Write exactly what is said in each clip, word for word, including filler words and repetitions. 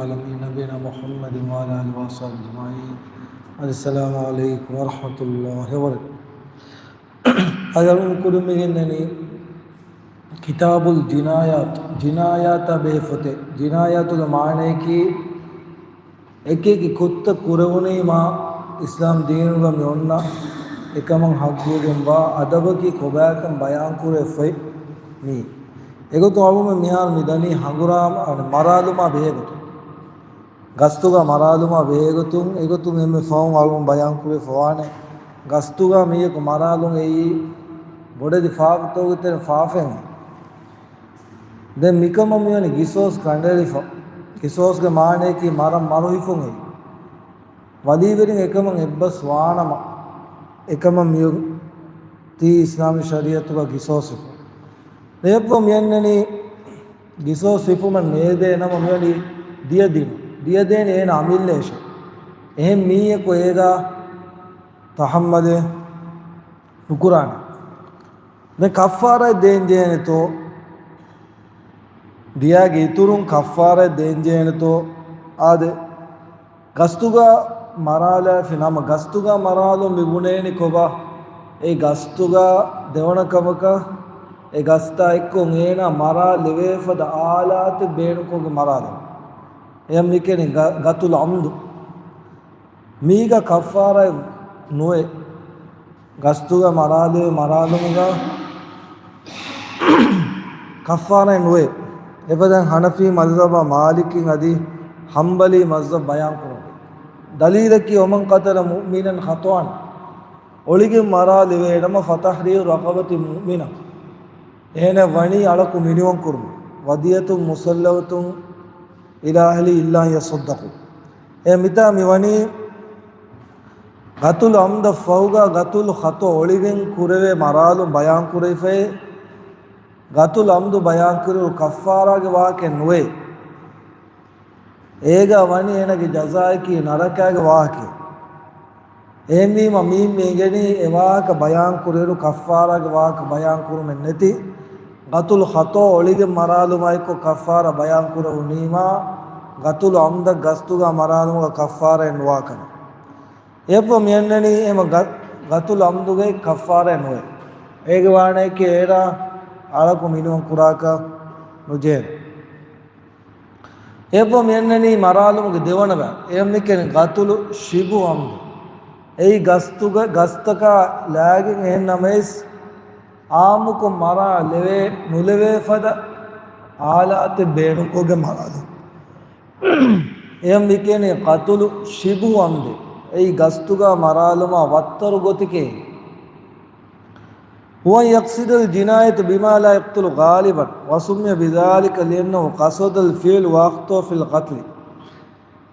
العالمين، نبينا محمد وعلى آله وصحبه أجمعين. السلام عليكم ورحمة الله وبركاته. އަދި އަޅުގަނޑު ކުރިން މިގެންނަނީ ކިތާބުލް ޖިނާޔާތު، ޖިނާޔާތާ ބެހޭ ފޮތެއް. ޖިނާޔާތުގެ މާނަޔަކީ، އެކި އެކި ކުށްތައް ކުރެވުނީމާ އިސްލާމް ދީނުގަ މި އޮންނަ އެކަމަށް ހައްގުވެގެންވާ އަދަބަކީ ކޮބާކަން ބަޔާންކުރޭ ފޮތް މީ. އެގޮތުން އަޅުގަނޑު މިހާރު މި ދަނީ ހަނގުރާމަ، އަނެއް މަރާލުމާ ބެހޭގޮތުން. ގަސްތުގަ މަރާލުމާ ބެހޭގޮތުން، އެގޮތުން އެންމެ ފަހުން އަޅުގަނޑު ބަޔާންކުރެވިފަވާނެ. ގަސްތުގަ މީހަކު މަރާލުން އެއީ ބޮޑެތި ފާފަތަކުގެ ތެރެއިން ފާފައެއް. ދެން މިކަމަށް މިވަނީ ގިސޯސް ކަނޑައެޅިފަ. ގިސޯސްގެ މާނަޔަކީ މަރަން މަރު ހިފުން އެއީ. ވަލީވެރިން އެކަމަށް އެއްބަސް ވާނަމަ، އެކަމަށް މިއޮތީ އިސްލާމީ ޝަރީއަތުގަ ގިސޯސް ހިފުން. އެއަށްފަހު މިއަންނަނީ ގިސޯސް ހިފުމަށް ނޭދޭ ނަމަ މިވަނީ ދިޔަ ދިނުން. ދިޔަ ދޭނީ އޭނަ އަމިއްލައަށް. އެހެން މީހަކު އޭގަ ތަހައްމަލެއް ނުކުރާނެ. ދެން ކައްފާރާތް ދޭންޖެހޭނެތޯ؟ ދިޔާގެ އިތުރުން ކައްފާރާތް ދޭންޖެހޭނެތޯ؟ އާދެ، ގަސްތުގަ މަރާލާފި ނަމަ، ގަސްތުގަ މަރާލުން މި ބުނޭނީ ކޮބާ؟ އެ ގަސްތުގަ ދެވަނަ ކަމަކަށް، އެ ގަސްތާ އެއްކޮށް އޭނާ މަރާލެވޭ ފަދަ އާލާތެއް ބޭނުންކޮށްގެން މަރާލުން. އެހެން މިކެނި ގަ-، ގަތުލް އަމްދު. މީގަ ކައްފާރާތް ނުވޭ. ގަސްތުގަ މަރާލެވޭ މަރާލުމުގަ ކައްފާރާތް ނުވޭ. އެފަދައިން ހަނަފީ މަޒްހަބާ މާލިކީން އަދި ހަންބަލީ މަޒްހަބް ބަޔާންކުރުން. ދަލީލަކީ، ومن قتل مؤمنا خطأ، އޮޅިގެން މަރާލެވޭނަމަ، فتحرير رقبة مؤمنة، އޭނަ ވަނީ އަޅަކު މިނިވަންކުރުމުން، ودية مسلمة إلى أهله إلا أن يصدقوا. އެ މިތާ މިވަނީ ގަތުލު އަމްދަށް ފަހުގަ ގަތުލު ޚަތޯ އޮޅިގެން ކުރެވޭ މަރާލުން ބަޔާންކުރެވިފައި، ގަތުލު އަމްދު ބަޔާންކުރެވުނު ކައްފާރާގެ ވާހަކައެއް ނުވޭ. އޭގަ ވަނީ އޭނަގެ ޖަޒާއަކީ ނަރަކާގެ ވާހަކައެއް. އެހެންވީމަ މީން މި އިނގެނީ އެ ވާހަކަ ބަޔާން ކުރިއިރު ކައްފާރާގެ ވާހަކަ ބަޔާން ކުރުމެއް ނެތި، ގަތުލު ޚަތޯ އޮޅިގެން މަރާލުމާއެއްކޮށް ކައްފާރާ ބަޔާން ކުރެވުނީމާ، ގަތުލު އަމްދަށް ގަސްތުގަ މަރާލުމުގަ ކައްފާރާއެއް ނުވާކަމަށް. އެއަށްފަހު މިއަންނަނީ އެމަ ގަ-، ގަތުލު އަމްދުގައި ކައްފާރާއެއް ނުވޭ. އޭގެ ވާނައަކީ އޭރާ އަޅަކު މިނިވަން ކުރާކަށް ނުޖެހޭނެ. އެއަށްފަހު މިއަންނަނީ މަރާލުމުގެ ދެވަނަ ބައި. އެއަށް މިކެން ގަތުލު ޝިބު އަމްދު. އެއީ ގަސްތުގަ-، ގަސްތަކާ ލާގެން އެހެން ނަމަވެސް އާއްމުކޮށް މަރާ ލެވޭ، ނުލެވޭ ފަދަ އާލާތެއް ބޭނުންކޮށްގެން މަރާލުން. އެއަށް މިކެން ގަތުލު ޝިބު އަމްދު. އެއީ ގަސްތުގަ މަރާލުމާ ވައްތަރު ގޮތެކޭ. هو أن يقصد الجناية بما لا يقتل غالبا، وسمي بذلك لأنه قصد الفعل وأخطأ في القتل.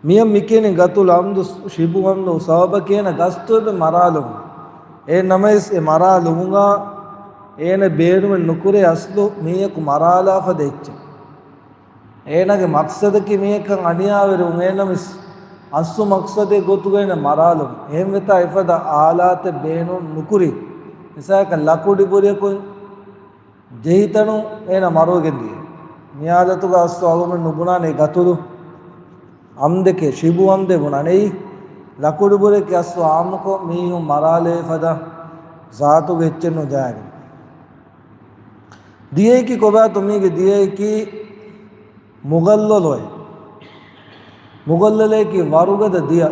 މިއަށް މިކިޔަނީ ގަތުލު އަމްދު، ޝިބު އަމްދު ސަބަބަކީ އޭނަ ގަސްތު އެބަ މަރާލުމުން. އެހެން ނަމަވެސް އެ މަރާލުމުގަ އޭނަ ބޭނުމެއް ނުކުރޭ އަސްލު މީހަކު މަރާލާފަދަ އެއްޗެއް. އޭނާގެ މަޤްޞަދަކީ މީހަކަށް އަނިޔާވެރިވުން. އެހެންނަމަވެސް އަސްލު މަޤްޞަދެއް ގޮތުގައި އޭނަ މަރާލުމުން. އެހެންވެތާ އެފަދަ އާލާތެއް ބޭނުން ނުކުރި. މިސާލަކަށް ލަކުޑިބުރިއަކުން ޖެހިތަނުން އޭނަ މަރުވެގެން ދިޔަ. މި ހާލަތުގަ އަސްލު އަޅުގަނޑު ނުބުނާނެ ގަތުލު އަމްދެކޭ، ޝިބު އަމްދޭ ބުނާނެ. އެއީ ލަކުޑިބުރިއަކީ އަސްލު އާއްމުކޮށް މީހުން މަރާލޭ ފަދަ ޒާތުގެ އެއްޗެއް ނުޖަހާގެން. ދިޔައަކީ ކޮބާތޯ މީގެ ދިޔައަކީ މުޣައްލަޟައެއް. މުޣައްލަޟައަކީ ވަރުގަދަ ދިޔަ،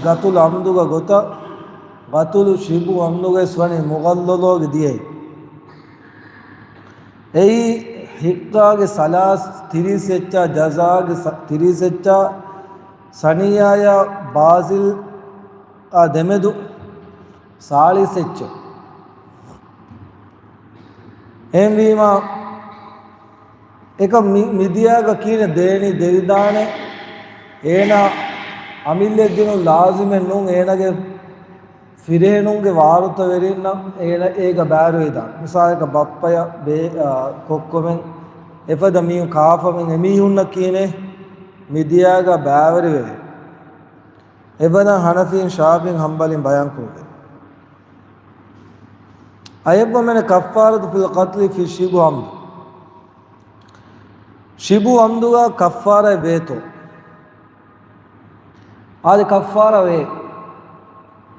ގަތުލު އަމްދުގަ ގޮތަށް، ގަތުލު ޝިބު އަމްދުގައި ވަނީ މުޣައްލަޟަގެ ދިޔައެއް. އެއީ ޙިއްޤާގެ ސަލާސް ތިރީސް އެއްޗާ، ޖަޒާގެ ސަ-، ތިރީސް އެއްޗާ، ސަނިއްޔާޔާ ބާޒިލްއާ ދެމެދު ސާޅީސް އެއްޗެއް. އެހެންވީމާ، އެކަމް މި-، މިދިޔާގަ ކިހިނެއް ދޭނީ ދެވިދާނެ. އޭނާ އަމިއްލައަށް ދިނުން ލާޒިމެއް ނޫން، އޭނާގެ ފިރިހެނުންގެ ވާރުތަވެރިންނަށް އޭނަ އޭގަ ބައިވެރިވެދާނެ. މިސާލަކަށް ބައްޕަޔަށް ބޭ-، އާ، ކޮއްކޮމެން އެފަދަ މީހުން ކާފަމެން އެމީހުންނަށް ކިހިނެއް މިދިޔާގަ ބައިވެރިވެވޭ. އެފަދަ ހަނަފީން ޝާފިޢީން ހަންބަލީން ބަޔާންކުރެވޭ. އައިއްބަމެން ކައްފާރަތު ފިލް ޤަތްލި ފި ޝިބު އަމްދު. ޝިބު އަމްދުގަ ކައްފާރަތް ވޭތޯ؟ އާދެ، ކައްފާރާ ވޭ.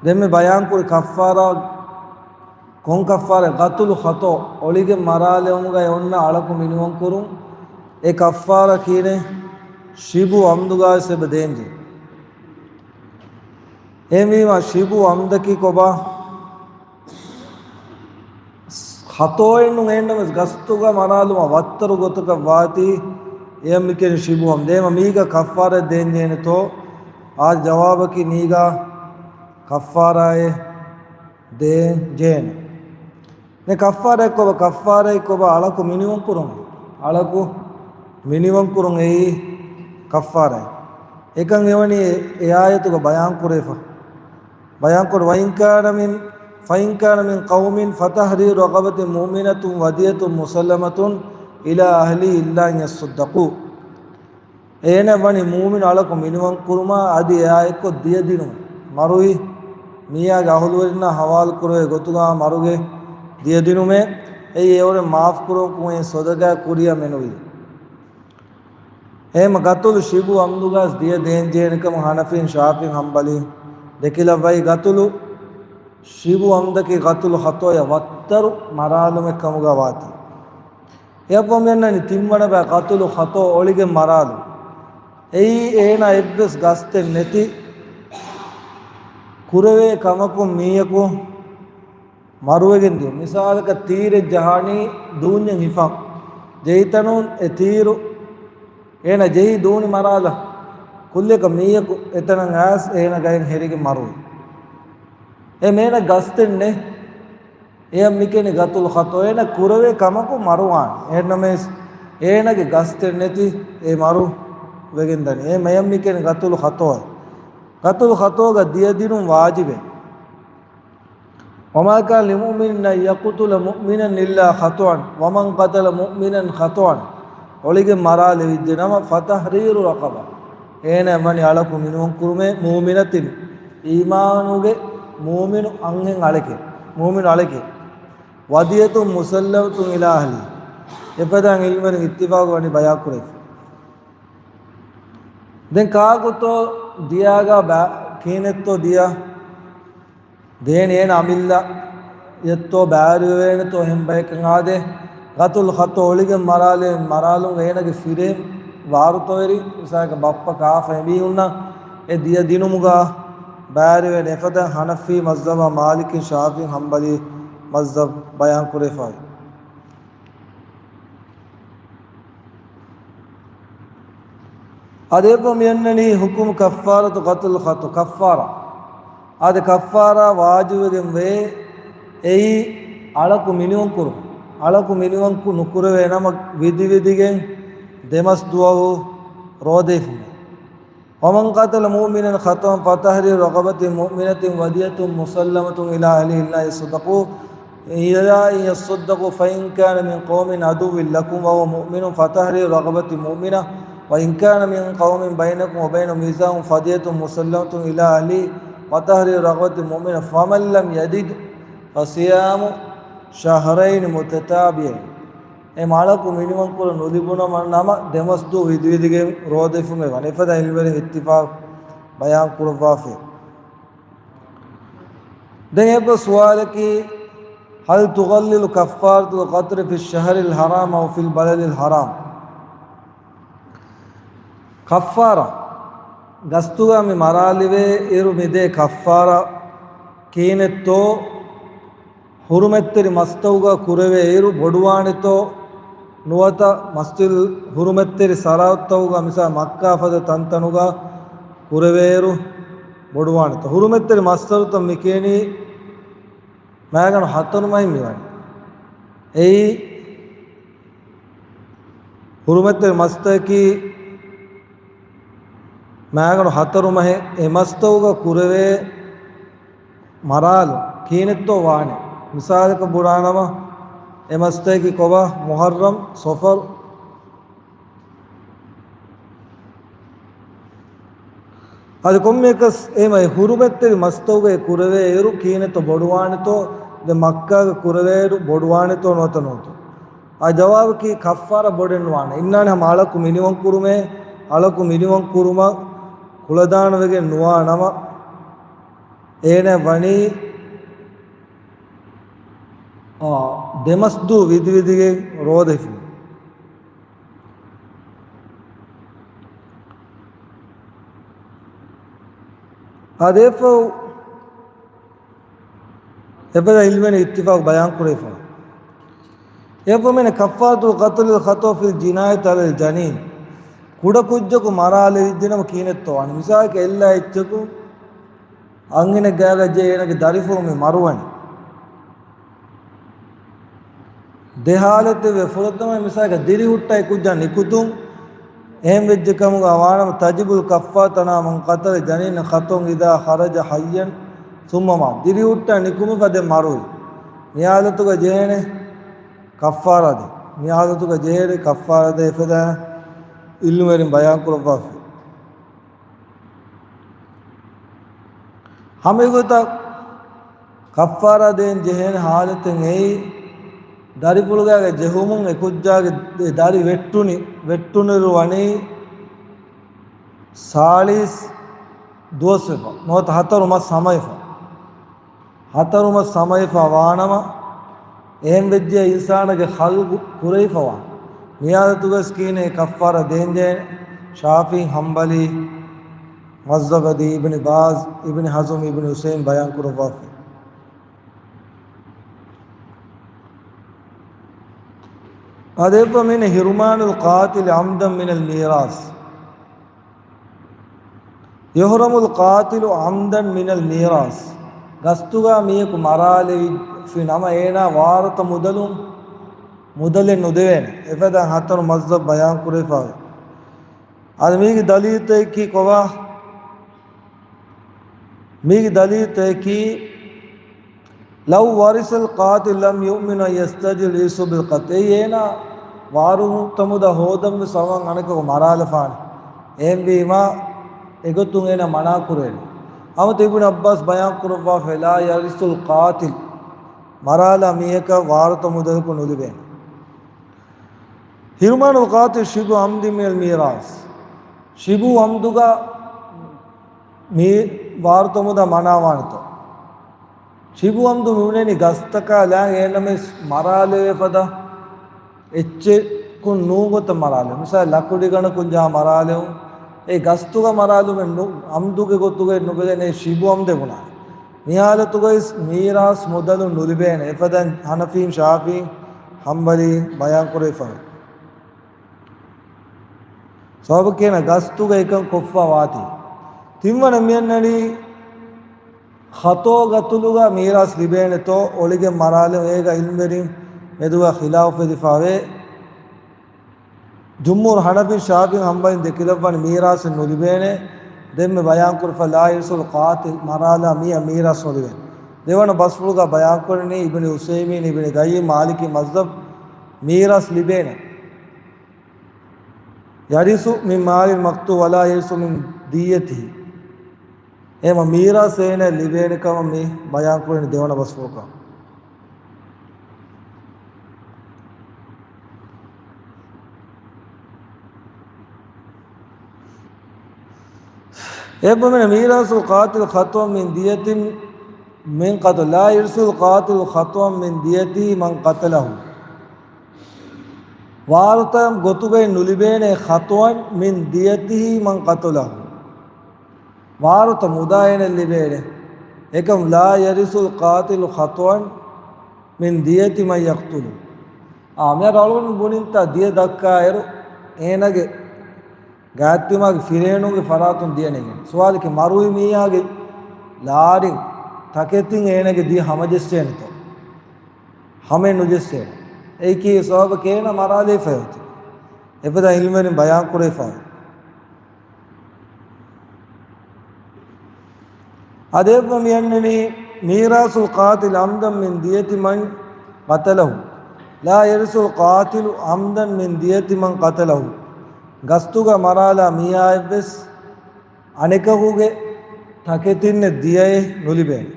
ދެންމެ ބަޔާންކުރި ކައްފާރާ، ކޮން ކައްފާރާ؟ ގަތުލު ޚަތޯ، އޮޅިގެން މަރާލުމުގައި އޮންނަ އަޅަކު މިނިވަންކުރުން. އެ ކައްފާރާ ކީނެ ޝިބު އަމްދުގައި ސެބަ ދޭންޖެ. އެހެންވީމަ ޝިބު އަމްދަކީ ކޮބާ؟ ޚަތޯއެއްނު އެހެންނަމަސް ގަސްތުގަ މަރާލުމަށް ވައްތަރު ގޮތަކަށް ވާތީ، އެޔަށް މިކެން ޝިބު އަމްދު. ދޭމަ މީގަ ކައްފާރާ ދޭންޖެހޭނެތޯ؟ އާ ޖަވާބަކީ މީގަ ކައްފާރާއެއް ދޭން ޖެހޭނެ. ދެ ކައްފާރާއެއް ކޮބާ؟ ކައްފާރާއެއް ކޮބާ؟ އަޅަކު މިނިވަންކުރުން. އަޅަކު މިނިވަންކުރުން އެއީ ކައްފާރާއެއް. އެކަން އެވަނީ އެ އާޔަތުގަ ބަޔާންކުރެފަ. ބަޔާންކުރެ، وإن كان من، فإن كان من قوم فتحرير رقبة مؤمنة ودية مسلمة إلى أهله إلا أن يصدقوا. އޭނަ ވަނީ މޫމިނު އަޅަކު މިނިވަން ކުރުމާ، އަދި އެއާ އެއްކޮށް ދިޔަ ދިނުމެއް. މަރުވި މީހާގެ އަހުލުވެރިންނާ ހަވާލު ކުރެވޭ ގޮތުގަ މަރުގެ ދިޔަ ދިނުމެއް. އެއީ އެއުރެ މާފު ކުރުމަކުން އެ ސޮދަގާ ކުރިއަށް މެނުވީ. އެހެމަ ގަތުލު ޝިބު އަމްދުގަސް ދިޔަ ދޭން ޖެހޭނެ ކަމަށް ހަނަފީން ޝާފިޢީން ހަންބަލީ ދެކިލައްވައި. ގަތުލު ޝިބު އަމްދަކީ ގަތުލު ޚަތޯޔަށް ވައްތަރު މަރާލުމެއް ކަމުގަ ވާތީ. އެއަށްވަމެންނަނީ ތިންވަނަ ބައި ގަތުލު ޚަތޯ އޮޅިގެން މަރާލު. އެއީ އޭނާ އެއްވެސް ގަސްތެއް ނެތި ކުރެވޭ ކަމަކުން މީހަކު މަރުވެގެން ދިޔުން. މިސާލަކަށް ތީރެއް ޖަހާނީ ދޫންޏެއް ހިފަން. ޖެހިތަނުން އެ ތީރު އޭނަ ޖެހި ދޫނި މަރާލަ. ކުއްލިއަކަށް މީހަކު އެތަނަށް އައިސް އޭނަ ގައިން ހެރިގެން މަރުވި. އެ މޭނަ ގަސްތެއް ނެ. އެޔަށް މިކެނި ގަތުލު ޚަތޯ. އޭނަ ކުރެވޭ ކަމަކު މަރުވާނެ. އެހެންނަމަވެސް އޭނަގެ ގަސްތެއް ނެތި އެ މަރު ވެގެން ދަނީ. އެ މެޔަށް މިކެނި ގަތުލު ޚަތޯ. ގަތުލު ޚަތޯގަ ދިޔަ ދިނުން ވާޖިބެއް. وما كان لمؤمن أن يقتل مؤمنا إلا خطأ ومن قتل مؤمنا خطأ. އޮޅިގެން މަރާލެވިއްޖެ ނަމަ، فتحرير رقبة. އޭނަ ވަނީ އަޅަކު މިނިވަން ކުރުމޭ، مؤمنة، އީމާނުގެ މޫމިނު އަންހެން އަޅެކެ، މޫމިނު އަޅެކެ. ودية مسلمة إلى أهله. އެފަދައިން ޢިލްމުވެރިން އިއްތިފާޤު ވަނީ ބަޔާން ކުރެފަ. ދެން ކާކުތޯ ދިޔާގާ ބަ-، ކީނެއްތޯ ދިޔަ ދޭން އޭނަ އަމިއްލަ އެއްތޯ ބައިވެރިވެވޭނެތޯ އެހެން ބަޔަކަށް އާދޭ. ގަތުލު ޚަތޯ އޮޅިގެން މަރާލެ-، މަރާލުން އޭނަގެ ފިރިހެން ވާރުތަވެރި، މިސާލަކަށް ބައްޕަ ކާފަ އެމީހުންނަށް އެ ދިޔަ ދިނުމުގަ ބައިވެރިވެން. އެފަދަ ހަނަފީ މަޒްހަބާ މާލިކީ ޝާފިޢީ ހަންބަލީ މަޒްހަބް ބަޔާން ކުރެފައި. އާދެ، އެއްވަ މިއަންނަނީ ޙުކުމު ކައްފާރަތު ގަތުލު ޚަތޯ، ކައްފާރާ. އާދެ، ކައްފާރާ ވާޖިބުވެގެން ވޭ، އެއީ އަޅަކު މިނިވަން ކުރުން. އަޅަކު މިނިވަން ކު-، ނުކުރެވޭ ނަމަ، ވިދިވިދިގެން ދެމަސް ދުވަހު ރޯދަ ހިފުމޭ. ومن قتل مؤمنا خطأ فتحرير رقبة مؤمنة ودية مسلمة إلى أهله إلا أن يصدقوا، إلا أن يصدقوا، فإن كان من قوم عدو لكم وهو مؤمن فتحرير رقبة مؤمنة، وإن كان من قوم بينكم وبينهم ميثاق فدية مسلمة إلى أهله وتحرير رقبة مؤمنة، فمن لم يجد فصيام شهرين متتابعين. އެ އަޅަކު މިނިވަންކުރަން ނުލިބުނަމަ ނަމަ، ދެމަސް ދުވަހު ވިދިވިދިގެން ރޯދަ ހިފުމެވެ. އެފަދަ ޢިލްމުވެރިން އިއްތިފާޤު ބަޔާން ކުރައްވާފައި. ދެން އެއްވަ ސުވާލަކީ، هل تقلل كفارة القتل في الشهر الحرام أو في البلد الحرام؟ ކައްފާރާ، ގަސްތުގަ މި މަރާލިވޭ އިރު މިދޭ ކައްފާރާ ކީނެއްތޯ، ޙުރުމަތްތެރި މަސްތައުގަ ކުރެވޭ އިރު ބޮޑުވާނެތޯ ނުވަތަ މަސްޖިދުލް ޙުރުމަތްތެރި ސަރަޙައްދުތަކުގަ މިސާ މައްކާ ފަދަ ތަންތަނުގަ ކުރެވޭއިރު ބޮޑުވާނެތޯ؟ ޙުރުމަތްތެރި މަސްތައްތައް މިކިޔަނީ މައިގަނޑު ހަތަރު މަހިން މިވަނީ. އެއީ ޙުރުމަތްތެރި މަސްތަކަކީ މައިގަނޑު ހަތަރު މަހެއް. އެ މަސްތައުގަ ކުރެވޭ މަރާލު ކީނެއްތޯ ވާނެ. މިސާލަކަށް ބުނާނަމަ، އެ މަސްތަކަކީ ކޮބާ؟ މުޙައްރަމް، ޞަފަރު. އަދި ކޮންމެއަކަސް އެހެމަ އެ ޙުރުމަތްތެރި މަސްތައުގައި ކުރެވޭ އިރު ކީނެއްތޯ ބޮޑުވާނެތޯ؟ ދެ މައްކާގަ ކުރެވޭ އިރު ބޮޑުވާނެތޯ ނުވަތަ ނުވަތަ؟ އާ ޖަވާބަކީ ކައްފާރާ ބޮޑެއް ނުވާނެ. އިންނާނެ ހަމަ އަޅަކު މިނިވަން ކުރުމޭ، އަޅަކު މިނިވަން ކުރުމަށް ކުޅަދާނަވެގެން ނުވާ ނަމަ، އޭނަ ވަނީ، އާ، ދެމަސްދޫ ވިދިވިދިގެން ރޯދަ ހިފުން. އާދެ، އެއަށްފަހު އެފަދަ އިލްމެން އިއްތިފާގު ބަޔާން ކުރެވިފަ. އެއަށްފަހު މިން ކައްފާރަތުލް ޤަތްލި ޚަތުވަ ފިލް ޖިނާޔަތި އަލަލް ޖަނީން. ކުޑަ ކުއްޖަކު މަރާލެވިއްޖެނަމަ ކިހިނެއްތޯ ވާނެ؟ މިސާލަކަށް އެއްލާ އެއްޗަކު އަންހެނެއް ގާގަ ޖެހި އޭނަގެ ދަރިފުޅު މި މަރުވަނީ. ދެ ހާލަތެއް ވޭ. ފުރަތަމަ މިސާލަކަށް ދިރިހުއްޓާ އެ ކުއްޖާ ނިކުތުން އެހެން ވެއްޖެ ކަމުގަ ވާނަމަ، ތަޖިބުލް ކައްފާރަތު އަލާ މަން ޤަތަލަ ޖަނީނަން ޚަތުވަން އިޒާ ޚަރަޖަ ޙައްޔަން ސުއްމަ މާތަ. ދިރިހުއްޓާ ނިކުމެފަ ދެން މަރުވި. މި ހާލަތުގަ ޖެހޭނެ ކައްފާރާ ދޭން. މި ހާލަތުގަ ޖެހޭނެ ކައްފާރާ ދޭން އެފަދަ އިލްމުވެރިން ބަޔާން ކުރައްވާފި. ހަމައެގޮތަށް ކައްފާރާ ދޭން ޖެހޭނެ ހާލަތެއް އެއީ، ދަރިފުޅުގާގަ ޖެހުމުން އެ ކުއްޖާގެ ދެ ދަރި ވެއްޓުނި، ވެއްޓުނުއިރު ވަނީ ސާޅީސް ދުވަސް ވެފަ، ނުވަތަ ހަތަރު މަސް ހަމަވެފަ. ހަތަރު މަސް ހަމަވެފަ ވާނަމަ، އެހެން ވެއްޖެ އިންސާނަކަށް ޚަލްޤު ކުރެވިފަވާ. މި ހާލަތުގަސް ކިހިނެއް ކައްފާރާ ދޭންޖެހޭނެ؟ ޝާފިޢީ، ޙަންބަލީ މަޒްހަބަށް އިބްނު ބާޒް، އިބްނު ޙަޒްމް، އިބްނު ޢުސައިމީން ބަޔާން ކުރައްވާފަ. އާދެ، އެއަށްފަހު މިން ޙިރުމާނުލް ޤާތިލި ޢަމްދަން މިނަލް މީރާސް. ޔުޙްރަމުލް ޤާތިލު ޢަމްދަން މިނަލް މީރާސް. ގަސްތުގަ މީހަކު މަރާލެވިފި ނަމަ، އޭނާ ވާރުތަ މުދަލުން، މުދަލެއް ނުދެވޭނެ. އެފަދަ ހަތަރު މަޒްހަބް ބަޔާން ކުރެވިފައި. އަދި މީގެ ދަލީލުތަކަކީ ކޮބާ؟ މީގެ ދަލީލުތަކަކީ، لو ورث القاتل لم يؤمن أن يستجير الإرث بالقتل. އެއީ އޭނާ ވާރުތަ މުދާ ހޯދަން ވެސް އަޅުގަނޑު އަނެކަކު މަރާލަފާނެ. އެހެންވީމާ، އެގޮތުން އޭނާ މަނާ ކުރެވޭނެ. ހަމަ އިބްނު ޢައްބާސް ބަޔާން ކުރައްވާފައި، لا يرث القاتل. މަރާލާ މީހަކަށް ވާރުތަ މުދަލަކު ނުލިބޭނެ. ޙިރުމާނުލް ޤާތިލި ޝިބްހު ޢަމްދިން މިނަލް މީރާސް. ޝިބްހު ޢަމްދުގަ މި ވާރުތަ މުދާ މަނާވާނެތޯ؟ ޝިބްހު ޢަމްދު މި ބުނެނީ ގަސްތަކާ ލާނގެ އެނަމެސް މަރާލެވޭ ފަދަ އެއްޗެއްކުން ނޫން ގޮތަށް މަރާލެވުން. މިސާލަކަށް ލަކުޑިގަނޑަކުން ޖަހާ މަރާލެވުން. އެ ގަސްތުގަ މަރާލުމެއް ނު، ޢަމްދުގެ ގޮތުގައި ނުބެލެނޭ، ޝިބްހު ޢަމްދޭ ބުނާނެ. މި ޙާލަތުގައި މީރާސް މުދަލުން ނުލިބޭނެ. އެފަދައިން ޙަނަފީން، ޝާފިޢީން، ޙަންބަލީން ބަޔާން ކުރެވިފައި. ސަބަބަކީ އޭނާ ގަސްތުގަ އެކަން ކޮށްފަ ވާތީ. ތިންވަނަ މިއަންނަނީ ޚަތޯ ގަތުލުގަ މީރާސް ލިބޭނެތޯ އޮޅިގެން މަރާލެވުން. އޭގަ އިލްމުވެރިން މެދުގަ ޚިލާފު ވެދިފަވޭ. ޖުމްހޫރު ޙަނަފީން، ޝާފިޢީން، ޙަންބަލީން ދެކިލައްވަނީ މީރާސެއް ނުލިބޭނެ. ދެންމެ ބަޔާންކުރެފަ، لا يرث القاتل، މަރާލާ މީހަށް މީރާސް ނުލިބޭނެ. ދެވަނަ ބަސްފުޅުގަ ބަޔާންކުރަނީ އިބްނު ޢުސައިމީން، އިބްނު ޤައްޔިމް، މާލިކީ މަޒްހަބް، މީރާސް ލިބޭނެ. يرث من مال المقتول ولا يرث من ديته. އެހެންވީމަ މީރާސް އޭނަ ލިބޭނެ ކަމަށް މި ބަޔާންކުރަނީ ދެވަނަ ބަސްފުޅުގަ. އެއަށްފަހު މިން ميراث القاتل خطوا من دية من قتله، لا يرث القاتل خطوا من ديته من قتله. ވާރުތަ ގޮތުގައި ނުލިބޭނެ خطوا من ديته من قتله. ވާރުތަ މުދާ އޭނަ ލިބޭނެ. އެކަމް لا يرث القاتل خطوا من دية من يقتله. އާ، މިހާރު އަޅުގަނޑު ބުނިންތާ ދިޔަ ދައްކާއިރު އޭނަގެ ގާތްތިމާގެ ފިރޭނުންގެ ފަރާތުން ދިޔަ ނެގެން. ސުވާލަކީ މަރުވި މީހާގެ ލާރިން ތަކެތިން އޭނަގެ ދިޔަ ހަމަޖެއްސޭނެތޯ؟ ހަމައެއް ނުޖެއްސޭނެ. އެއީކީ ސަބަބަކީ އޭނަ މަރާލެވިފައި އޮތީ. އެފަދަ ޢިލްމުވެރިން ބަޔާން ކުރެވިފައި. އަދި އެއަށްފަހު މިއަންނަނީ ميراث القاتل عمدا من دية من قتله. لا يرث القاتل عمدا من دية من قتله. ގަސްތުގަ މަރާލާ މީހާއެއްވެސް އަނެކަކުގެ ތަކެތިންނެއް ދިޔައެއް ނުލިބޭނެ.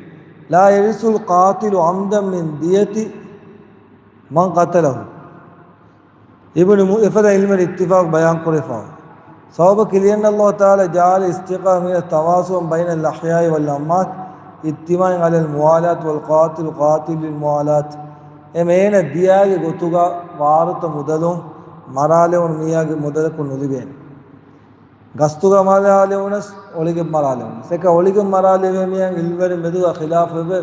لا يرث القاتل عمدا من دية من قتله. އިބްނު މު، އެފަދަ ޢިލްމުވެރިން އިއްތިފާޤު ބަޔާން ކުރެވިފަ. ސަބަބަކީ لأن الله تعالى جعل الاستقامة من التواصل بين الأحياء والأموات اجتماع على الموالاة والقاتل قاتل للموالاة. އެ މޭނަ ދިޔާގެ ގޮތުގަ ވާރުތަ މުދަލުން މަރާލެވުނު މީހާގެ މުދަލަކުން ނުލިބޭނެ. ގަސްތުގަ މަރާލެވުނަސް އޮޅިގެން މަރާލެވުނަސް. އެކަ އޮޅިގެން މަރާލެވޭ މީހާ އިރުވެރިން މެދުގަ ޚިލާފު އެބަ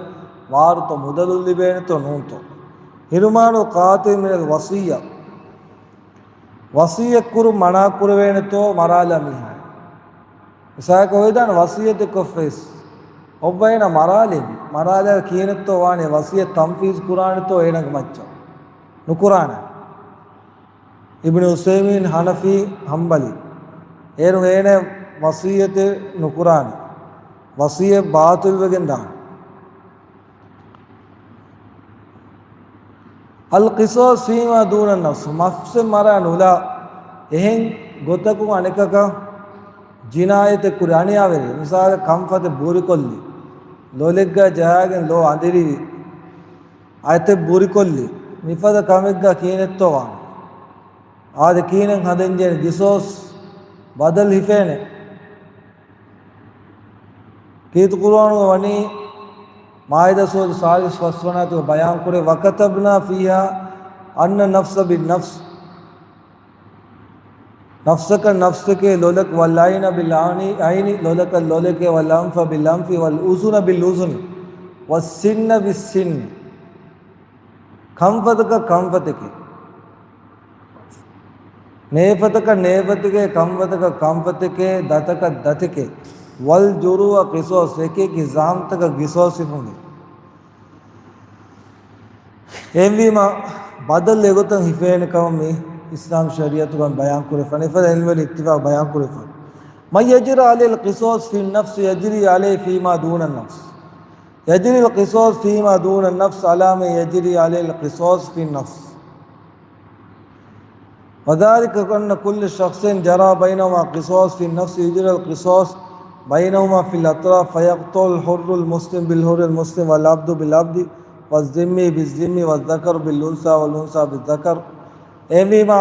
ވާރުތަ މުދަލުން ލިބޭނެތޯ ނޫންތޯ. حرمان القاتل من الوصية. ވަޞިއްޔަތް ކުރުން މަނާ ކުރެވޭނެތޯ މަރާލާ މީހާ. މިސާލަކަށް އޮވެދާނެ ވަޞިއްޔަތެއް ކޮށްފައިސް އޮއްވަ އޭނަ މަރާލެވި. މަރާލާ ކިހިނެއްތޯ ވާނީ ވަޞިއްޔަތް ތަންފީޒް ކުރާނެތޯ އޭނަގެ މައްޗަށް. ނުކުރާނެ. އިބްނު ޢުސައިމީން ޙަނަފީ ޙަންބަލީ. އޭރު އޭނަ ވަޞިއްޔަތެއް ނުކުރާނެ. ވަޞިއްޔަތް ބާޠިލްވެގެން ދާނެ. القصاص فيما دون النفس، ނަފްސެއް މަރާ ނުލާ، އެހެން ގޮތަކުން އަނެކަކަށް ޖިނާޔަތެއް ކުރި އަނިޔާވެރި، މިސާލަށް ކަންފަތެއް ބުރިކޮށްލި، ލޮލެއްގަ ޖަހާގެން ލޯ އަނދިރިވި، އަތެއް ބުރިކޮށްލި، މިފަދަ ކަމެއްގަ ކިހިނެއްތޯ ވާނެ؟ އާދެ ކިހިނެއް ހަދަންޖެހޭނެ؟ ގިސޯސް ބަދަލު ހިފޭނެ. ކީރިތި ޤުރުއާނުގަ ވަނީ މާއިދާ ސޫރަތު ސާޅީސް ފަސްވަނަ އާޔަތުގަ ބަޔާން ކުރޭ، وكتبنا فيها أن النفس بالنفس، ނަފްސަކަށް ނަފްސެކޭ، ލޮލަކަށް، والعين بالعين، ލޮލަކަށް ލޮލެކޭ، والأنف بالأنف، والأذن بالأذن، والسن بالسن. ކަންފަތަކަށް ކަންފަތެކޭ. ނޭފަތަކަށް ނޭފަތެކޭ، ކަންފަތަކަށް ކަންފަތެކޭ، ދަތަކަށް ދަތެކޭ. والجروح قصاص، އެކި އެކި ޒަޚަމްތަކަށް ގިސޯސް ހިފުން. އެހެންވީމަ، ބަދަލު އެގޮތަށް ހިފޭނެ ކަމަށް މި އިސްލާމް ޝަރީޢަތުގަ ބަޔާން ކުރެފަ، އެފަދަ ޢިލްމުވެރިން އިއްތިފާޤު ބަޔާން ކުރެފަ. من يجري عليه القصاص في النفس يجري عليه فيما دون النفس. يجري القصاص فيما دون النفس على من يجري عليه القصاص في النفس. وذلك أن كل شخص جرى بينهما قصاص في النفس يجرى القصاص بينهما في الأطراف، فيقتل الحر المسلم بالحر المسلم والعبد بالعبد والذمي بالذمي والذكر بالأنثى والأنثى بالذكر. އެހެންވީމަ،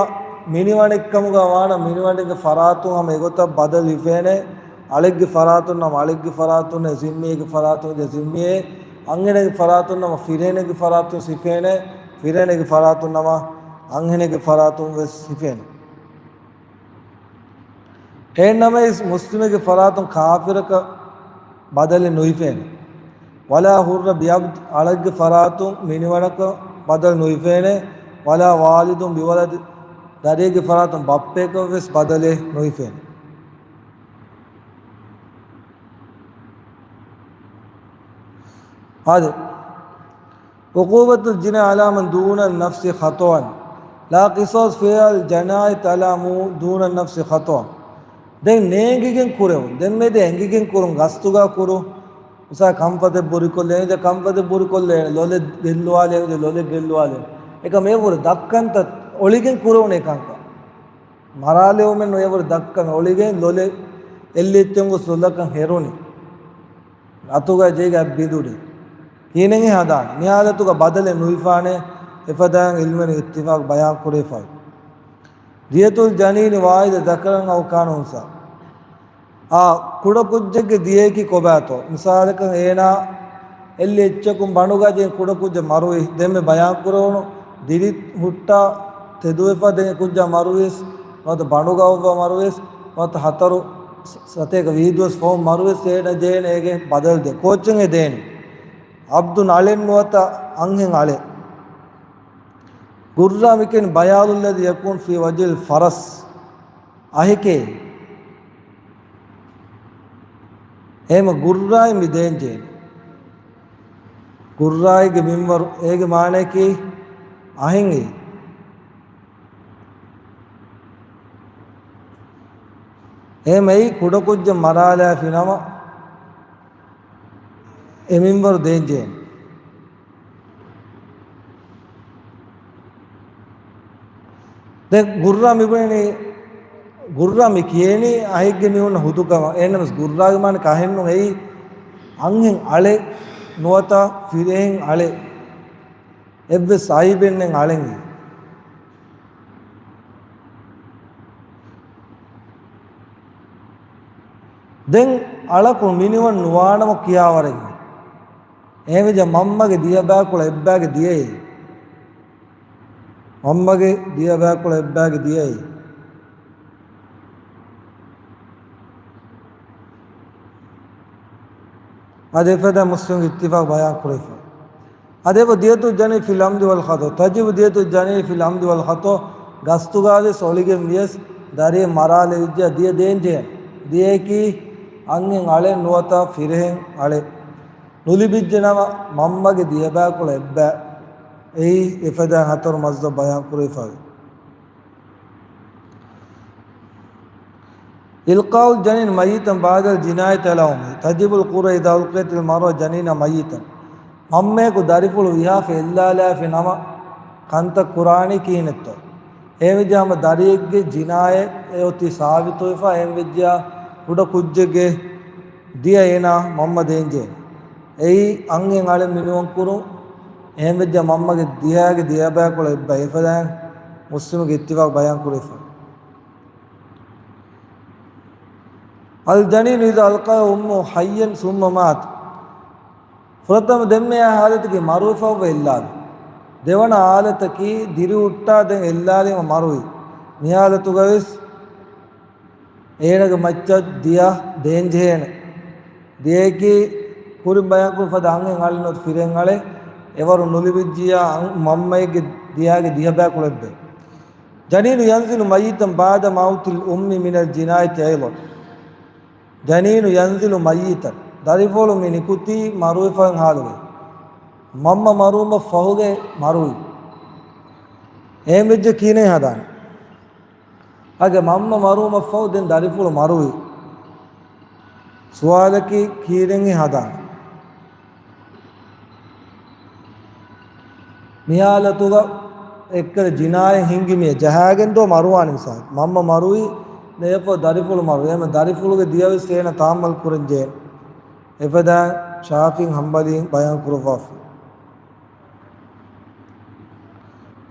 މިނިވަނެއްކަމުގަ ވާނަމަ، މިނިވަނެއްގެ ފަރާތުން ހަމަ އެގޮތަށް ބަދަލު ހިފޭނެ. އަޅެއްގެ ފަރާތުން ނަމަ އަޅެއްގެ ފަރާތުން، ޒިންމީގެ ފަރާތުން ޒިންމީ، އަންހެނެއްގެ ފަރާތުން ނަމަ ފިރިހެނެއްގެ ފަރާތުން ހިފޭނެ، ފިރިހެނެއްގެ ފަރާތުން ނަމަ އަންހެނެއްގެ ފަރާތުން ވެސް ހިފޭނެ. އެހެންނަމަވެސް، މުސްލިމެއްގެ ފަރާތުން ކާފިރަކަށް ބަދަލެއް ނުހިފޭނެ. ولا حر بعبد، އަޅެއްގެ ފަރާތުން މިނިވަނަކަށް ބަދަލު ނުހިފޭނެ. ولا والد بولد، ދަރިއެއްގެ ފަރާތުން ބައްޕަޔަކަށް ވެސް ބަދަލެއް ނުހިފޭނެ. އާދެ، عقوبة الجناية على من دون النفس خطأ، لا قصاص في الجناية على من دون النفس خطأ. ދެން ނޭނގިގެން ކުރެވުން، ދެންމެދެ އެނގިގެން ކުރުން، ގަސްތުގަ ކުރު، މިސާ ކަންފަތެއް ބުރިކޮށްލޭ، އެނގޭ ކަންފަތެއް ބުރިކޮށްލޭ، ލޮލެއް ގެއްލުވާލޭ، އެނގޭ ލޮލެއް ގެއްލުވާލޭ. އެކަމް އެވުރެ ދައްކަންތަ އޮޅިގެން ކުރެވުނޭ ކަންކަން. މަރާލެވުމެއް ނުވެވުރެ ދައްކަން އޮޅިގެން ލޮލެއް އެއްލިއްތެން ގޮސް ލޮލަކަށް ހެރުނި. އަތުގަ ޖޭގަ ބިނދުނި. ކިހިނެއް ހަދާނެ؟ މި ހާލަތުގަ ބަދަލެއް ނުހިފާނެ، އެފަދައިން ޢިލްމުވެރިން އިއްތިފާޤު ބަޔާން ކުރެފައި. دية الجنين واحدة ذكرا أو كان أنثى. އާ، ކުޑަކުއްޖެއްގެ ދިޔައަކީ ކޮބާތޯ؟ މިސާލަކަށް އޭނާ އެއްލި އެއްޗަކުން ބަނޑުގަ ޖެހި ކުޑަކުއްޖެއް މަރުވި، ދެންމެ ބަޔާން ކުރެވުނު ދިރި ހުއްޓާ ތެދުވެފަ ދެން ކުއްޖާ މަރުވިސް، ނުވަތަ ބަނޑުގަ އޮއްވާ މަރުވިސް، ނުވަތަ ހަތަރު ސަ-، ސަތޭކަ ވިހި ދުވަސް ފަހުން މަރުވިސް، އޭނަ ޖެހޭނެ އޭގެ ބަދަލު ދޭން. ކޯއްޗެއް އެ ދޭނެ؟ ޢަބްދުން އަޅެއް ނުވަތަ އަންހެން އަޅެއް. ޣުއްރާ މިކެން بياض الذي يكون في وجه الفرس. އަހެކޭ. އެހެމަ ޣުއްރާއި މި ދޭންޖެހޭ. ޣުއްރާއިގެ މިންވަރު، އޭގެ މާނައަކީ އަހެން އެއީ. އެހެމަ އެއީ ކުޑަކުއްޖެއް މަރާލާފި ނަމަ، އެ މިންވަރު ދޭންޖެހޭނެ. ދެން ޣުއްރާ މިބުނެނީ، ޣުއްރާ މި ކިޔޭނީ އަހެއްގެ މީހުންނަށް ހުދު ކަމަށް. އެހެންނަމަވެސް ޣުއްރާގެ މާނަ ކަހެއްނު އެއީ އަންހެން އަޅެއް ނުވަތަ ފިރިހެން އަޅެއް. އެއްވެސް އައިބެއް ނެތް އަޅެން. ދެން އަޅަކު މިނިވަން ނުވާނަމަ ކިޔާވަރެއް. އެހެންވެއްޖެ މަންމަގެ ދިޔަބައިކުޅަ އެއްބައިގެ ދިޔައީ. މަންމަގެ ދިޔަބައިކުޅަ އެއްބައިގެ ދިޔައީ. އަދި އެފަދަ މުސްލިމް އިއްތިފާޤް ބަޔާން ކުރެފަ. އަދި އެބަ ދިޔަތު ޖަނީ ފިލް އަމްދި ވަލް ޚަތޯ. ތަޖިބު ދިޔަތު ޖަނީ ފިލް އަމްދި ވަލް ޚަތޯ. ގަސްތުގާ ވެސް އޮޅިގެން ވިޔަސް ދަރިއެއް މަރާލެވިއްޖެ ދިޔަ ދޭންޖެހޭ. ދިޔައަކީ އަންހެން އަޅެއް ނުވަތަ ފިރިހެން އަޅެއް. ނުލިބިއްޖެ ނަމަ މަންމަގެ ދިޔަބައިކުޅަ އެއްބައި. އެއީ އެފަދަ ހަތަރު މަސްދަށް ބަޔާން ކުރެވިފައި. إلقاء الجنين ميتا بعد الجناية على أمه. تجب القرعة إذا ألقيت المرأة جنينها ميتا. މަންމަޔަކު ދަރިފުޅު ވިހާފަ އެއްލާލާފި ނަމަ ކަންތައް ކުރާނީ ކިހިނެއްތޯ؟ އެހެންވެއްޖެ ހަމަ ދަރިއެއްގެ ޖިނާޔަތް އެއޮތީ ސާބިތުވެފަ، އެހެންވެއްޖެއާ ކުޑަ ކުއްޖެއްގެ ދިޔަ އޭނާ މަންމަ ދޭންޖެހޭ. އެއީ އަންހެން އަޅެއް މިނިވަން ކުރުން، އެހެންވެއްޖެ މަންމަގެ ދިޔައިގެ ދިޔަބައިކުޅަ އެއްބައި އެފަދައިން މުސްލިމުގެ އިއްތިފާޤް ބަޔާން ކުރެފަ. الجنين إذا ألقاه أمه حيا ثم مات. ފުރަތަމަ ދެންމެ އާ ހާލަތަކީ މަރުވެފައިވެ އެއްލާލު. ދެވަނަ ހާލަތަކީ ދިރިހުއްޓާ ދެން އެއްލާލީމަ މަރުވި. މި ހާލަތުގަ ވެސް އޭނަގެ މައްޗަށް ދިޔަ ދޭންޖެހޭނެ. ދިޔައަކީ ކުރިން ބަޔާންކުރި ފަދަ އަންހެން އަޅެއް ނުވަތަ ފިރިހެން އަޅެއް އެވަރު ނުލިބިއްޖިއްޔާ އަން-، މަންމައެއްގެ ދިޔައިގެ ދިޔަބައިކުޅަ އެއްބައި. جنين ينزل ميتا بعد موت الأم من الجناية أيضا. جنين ينزل ميتا. ދަރިފުޅު މި ނިކުތީ މަރުވެފައި ހާލުގައި. މަންމަ މަރުވުމަށް ފަހުގައި މަރުވި. އެހެންވެއްޖެ ކިހިނެއް ހަދާނެ؟ އަގެ މަންމަ މަރުވުމަށްފަހު ދެން ދަރިފުޅު މަރުވި. ސުވާލަކީ ކީރެންހި ހަދާނެ؟ މިހާލަތުގަ އެއްކަލަ ޖިނާޔަތް ހިނގި މިޔަ ޖަހާގެން ދޯ މަރުވާނެ މިސާލު. މަންމަ މަރުވި، ދެއަފަ ދަރިފުޅު މަރުވި. އެމަ ދަރިފުޅުގެ ދިޔަވެސް އޭނަ ތާއްމަލް ކުރަންޖެހޭ. އެފަދަ ޝާފި ހަންބަލީ ބަޔާން ކުރައްވާފަ.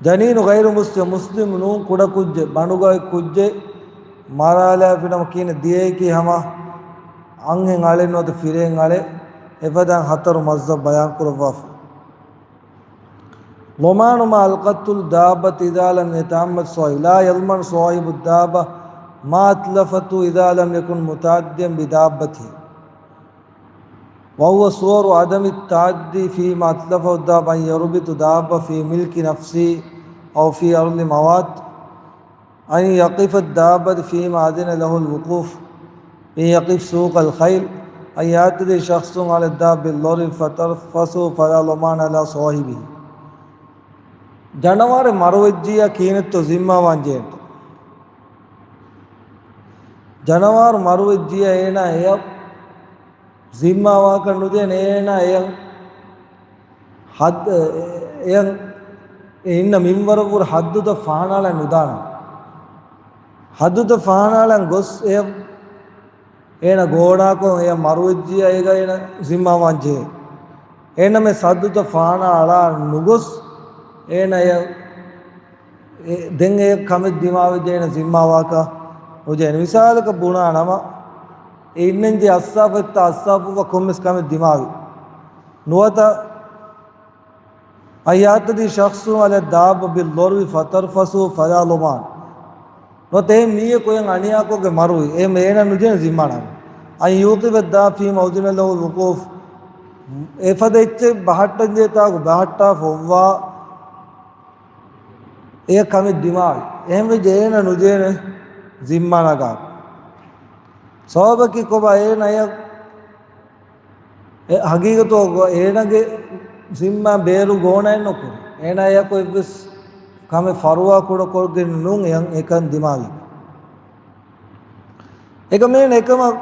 جنين غير مسلم، މުސްލިމް ނޫން ކުޑަ ކުއްޖެއް، ބަނޑުގައި ކުއްޖެއް މަރާލާފިނަމަ ކީނެ ދިޔައެކީ ހަމަ އަންހެން އަޅެއް ނުވަތަ ފިރޭން އަޅެއް، އެފަދަ ހަތަރު މަސްދަށް ބަޔާން ކުރައްވާފަ. ضمان ما ألقته الدابة إذا لم يتعمد صاحبه، لا يضمن صاحب الدابة ما أتلفته إذا لم يكن متعديا بدابته. وهو صور عدم التعدي فيما أتلفه الدابة أن يربط دابة في ملك نفسه أو في أرض موات، أن يقف الدابة فيما أذن له الوقوف، أن يقف سوق الخيل، أن يعتدي شخص على الدابة بالضرب فترفسه فلا ضمان على صاحبه. ޖަނަވާރެއް މަރުވެއްޖިއްޔާ ކިހިނެއްތޯ ޒިންމާވާން ޖެހޭނެ؟ ޖަނަވާރު މަރުވެއްޖިއްޔާ އޭނާ އެޔަށް ޒިންމާވާކަށް ނުދޭނެ. އޭނާ އެޔަށް ހައްދު، އެޔަށް އެ އިންނަ މިންވަރަށްވުރެ ހައްދުތައް ފަހަނާޅަން ނުދާނެ. ހައްދުތައް ފަހަނާޅަން ގޮސް އެޔަށް އޭނަ ގޯނާކޮށް އެޔަށް މަރުވެއްޖިއްޔާ އޭގަ އޭނަ ޒިންމާވާން ޖެހޭ. އެހެންނަމެ ހައްދުތައް ފަހަނާ އަޅާ ނުގޮސް އޭނަ އެޔަށް އެ، ދެން އެ ކަމެއް ދިމާވެއްޖެ އޭނަ ޒިންމާވާކަށް ނުޖެހޭނެ. މިސާލަކަށް ބުނާ ނަމަ، އެ އިންނަންޖެހޭ އައްސާފަ އެއްތަ އައްސާފުއްވާ ކޮންމެސް ކަމެއް ދިމާވި ނުވަތަ، أن يعتدي شخص على الدابة بالضرب فترفسه فلا ضمان. ނުވަތަ އެހެން މީހަކު އެޔަށް އަނިޔާކޮށްގެން މަރުވި، އެހެން އޭނަ ނުޖެހޭނެ ޒިންމާ ނަމަ. أن يوقف الدابة فيما أذن له الوقوف. އެފަދަ އެއްޗެއް ބަހައްޓަންޖެހޭ ތާކު ބަހައްޓާފަ އޮއްވާ އެ ކަމެއް ދިމާވި. އެހެންވެއްޖެ އޭނަ ނުޖެހޭނެ ޒިންމާ ނަގާ. ސަބަބަކީ ކޮބާ އޭނަޔަށް އެ ހަގީގަތުގަ އޭނަގެ ޒިންމާ ބޭރު ގޯނައެއް ނުކުރި. އޭނަޔަކު އެއްވެސް ކަމެއް ފަރުވާ ކުޑަކޮށްގެން ނޫން އެ ކަން ދިމާވި. އެކަމޭން އެކަމަށް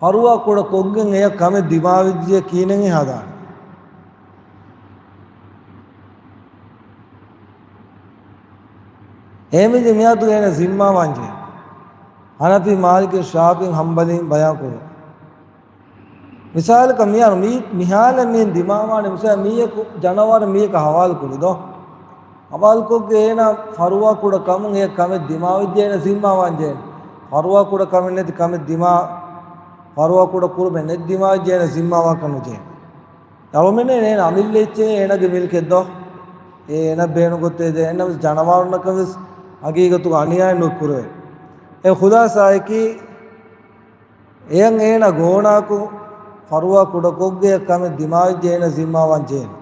ފަރުވާ ކުޑަ ކޮށްގެން އެޔަށް ކަމެއް ދިމާވެއްޖެ ކީނެއް ހަދާނެ. އެހެންވެއްޖެ މިއަދު އޭނަ ޒިންމާވާންޖެހޭ. ހަނަފީ މާލިކީ ޝާފިޢީ ހަންބަލީން ބަޔާންކުރުން. މިސާލަކަށް މިހާރު މީ، މިހާލަށް މިހެން ދިމާވާނެ މިސާލަށް މީހަކު ޖަނަވާރެއް މީހަކަށް ހަވާލުކުރި ދޯ؟ ހަވާލުކޮށްގެ އޭނާ ފަރުވާ ކުޑަ ކަމުން އެ ކަމެއް ދިމާވެއްޖެ އޭނަ ޒިންމާވާންޖެހޭ. ފަރުވާ ކުޑަ ކަމެއް ނެތި ކަމެއް ދިމާ ފަރުވާ ކުޑަ ކުރުމެއް ނެތް ދިމާވެއްޖެ އޭނަ ޒިންމާވާކަށް ނުޖޭ. އަޅުމެންނެ އޭނަ އަމިއްލަ އެއްޗެއް އޭނަގެ މިލްކެއް ދޯ؟ އޭނަ ބޭނުންކޮށްދޭ އޭނަ ވެސް ޖަނަވާރުންނަކަށް ވެސް ހަގީގަތުގަ އަނިޔާއެއް ނުކުރެވޭ. އެ ޚުލާސާއަކީ، އެޔަށް އޭނަ ގޯނާކު ފަރުވާ ކުޑަކޮށްގެ ކަމެއް ދިމާވެއްޖެ އޭނަ ޒިންމާވާން ޖޭނެ.